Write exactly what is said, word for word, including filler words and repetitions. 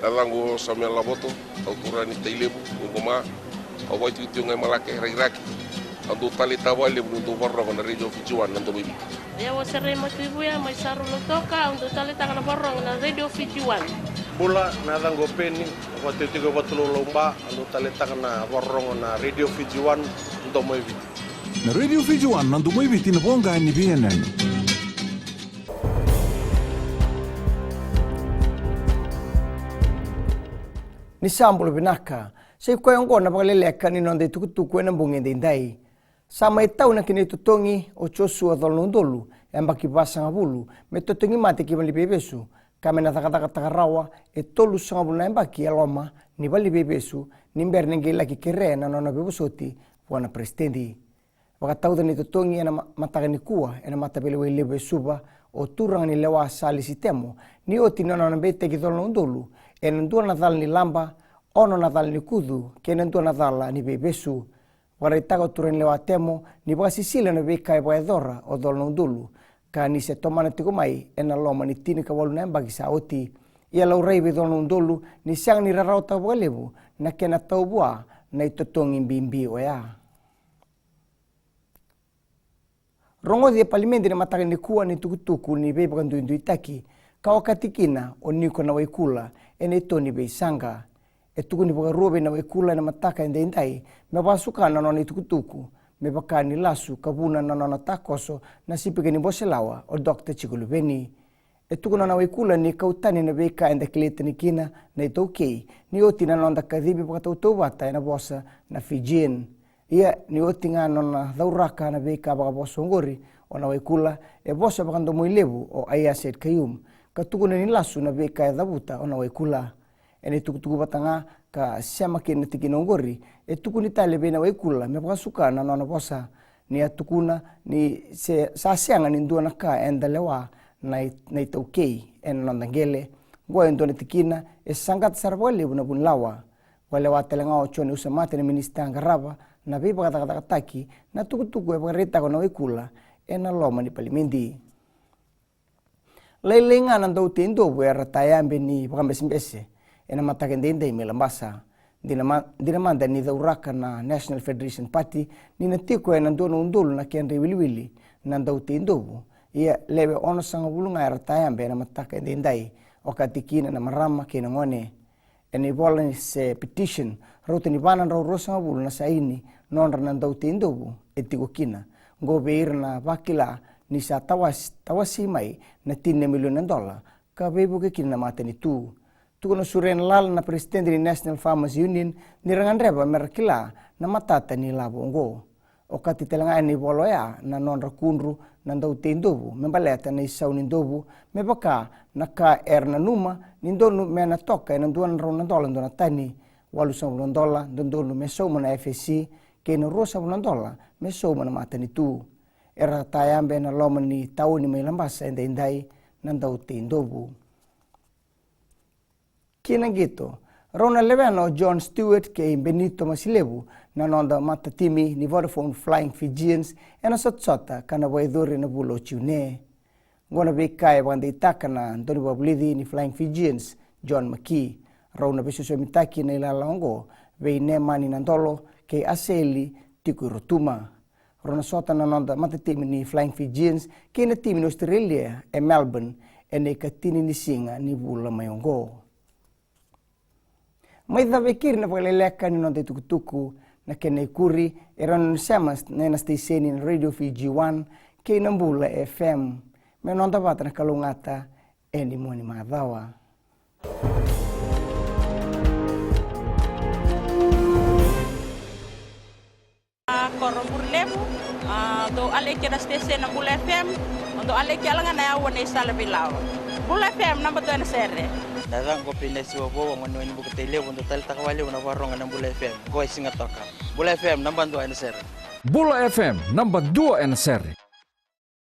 Na yacaqu o Samuel Lavoto, au turaga ni Tailevu, Uguma. Au vakaitikotiko ga i Malake, Rakiraki. Au dau taleitaka vakalevu niu dau vakarorogo na Radio Fiji One, na Domo i Viti. Ia, au o Serei Matuivuya mai Saru, Lautoka, au dau taleitaka na vakarorogo na Radio Fiji One. Bula, na yacaqu o Peni, au vakaitikotiko e Vatulaulau, Ba, au dau taleitaka na vakarorogo na Radio Fiji One, na Domo i Viti. Na Radio Fiji One, na Domo i Viti, na voqa ni veiyanuyanu. Ni sa bula vinaka. Sa i koya oqo na vakaleleka ni noda itukutuku ena bogi edaidai. Sa mai tau na kena itotogi o Josua Colaudolu, yabaki vasagavulu, me totogi mate ki valeniveivesu, ka me na cakacakataka rawa e tolusagavulu na yabaki e loma ni valeniveivesu, ni bera ni qai laki kerea na nona veivosoti vua na peresitedi. Vakatauca na itotogi ena ma-, mataka nikua ena mataveilewai levu e Suva o turaga ni lewa Salesi Temo, ni oti na nona beitaki Colaudolu ena dua na cala ni laba, ono na cala ni kucu kei na dua na cala ni veivesu. Vakaraitaka o turaga ni lewa Temo ni vakasisila na veika e vakayacora o Colaudolu, ka ni se tomana tiko mai ena loma ni tinikawalu na yabaki sa oti. Ia laurai vei Colaudolu ni sega ni rarawataka vakalevu na kena tau vua na itotogi bibi oya. Rogoci e palimedi na mataka nikua na itukutuku ni veivakaduiduitaki ka okati kina o Niko Nawaikula ena ito ni veisaqa. E tukuni vakarua vei Nawaikula ena mataka edaidai me vakasuka na nona itukutuku me vaka ni lasu ka vuna na nona takoso na sipika ni boselawa o Doctor Jiko Luveni. E tukuna o Nawaikula ni kau tani na veika eda kilai tani kina na iTaukei ni oti na noda kacivi vakatautauvata ena vosa na Fijian. Ia, ni oti ga na nona cauraka na veika vakavosa oqori o Nawaikula, e vosa vakadomoilevu o Aiyaz Sayed-Khaiyum ka tukuna ni lasu na veika e cavuta o Nawaikula. Ena itukutuku vata ga ka sema kina na tikina oqori, e tukuni tale vei Nawaikula me vakasuka na nona vosa, ni a tukuna ni se, sa sega ni dua na ka eda lewa na i-, na iTaukei ena noda qele. Oqo e dua na tikina e saqata sara vakalevu na vunilawa. Vakalewa tale ga o Jone Usamate na minisita qarava na veivakacakacakataki na tukutuku e vakaraitaka o Nawaikula ena loma ni palimedi. Lailai ga na dauteidovu era tayabe ni vakabesebese ena mataka edaidai mai Labasa. Dina ma-, dina mada ni cauraka na National Federation Party ni na tiko ena dua na udolu na kedra iwiliwili na dauteidovu. Ia, lewe onosagavulu ga era tayabe ena mataka edaidai, okati kina na marama kei na gone. Ena ivola ni se petition, rauta ni va na drau ruasagavulu na saini nodra na dauteidovu e tiko kina. Oqo vei ira na vakila ni sa tawasi, tawasi mai na tini na milioni na dola ka veivuke kina na matanitu. Tukuna o Surena Lala na peresitedi ni National Farmers Union ni ra gadreva me ra kila na matata ni lavo oqo. Okati tale ga ena ivola oya na nodra kudru na dauteidovu me baleta na isau ni dovu, me vaka na ka era nanuma ni donu me na toka ena dua na drau na dola dua na tani, walusagavulu na dola dodonu me sauma na F S C, kei na ruasagavulu na dola me sauma na matanitu. Era tayabe ena loma ni tauni mai Labasa edaidai na dauteidovu. Ki na qito, rau na lewena o John Stewart kei Benito Masilevu na noda matatimi ni Vodafone Flying Fijians ena sotasota ka na vakayacori ena vula o June. Oqo na veika e vakadeitaka na dauniveivakavulici ni Flying Fijians, John McKee. Rau na veisosomitaki na ilala oqo vei Nemani Nadolo kei Aseli Tikurotuma. Rau na sota na noda matatimi ni Flying Fijians kei na timi ni Australia e Melbourne ena ikatini ni siga ni vula mai oqo. Mai cava e keri na vakaleleka ni noda itukutuku, na kena ikuri e rau na sema ena siteseni na Radio Fiji One kei na Bula F M. Me noda vata na kalougata ena mua ni macawa. A, koro Bure Levu, a, dou aleki na station na Bula F M, dou aleki ala ga na yaua na isala veilawa. Bula F M, naba dua ena sere. Na yacaqu o Pinesi Wavou, au gone ni Bukatai Levu, dou taleitaka vakalevu na vakarorogo na Bula F M. Qo e Sigatoka. Bula F M, naba dua ena sere. Bula F M, naba dua ena sere.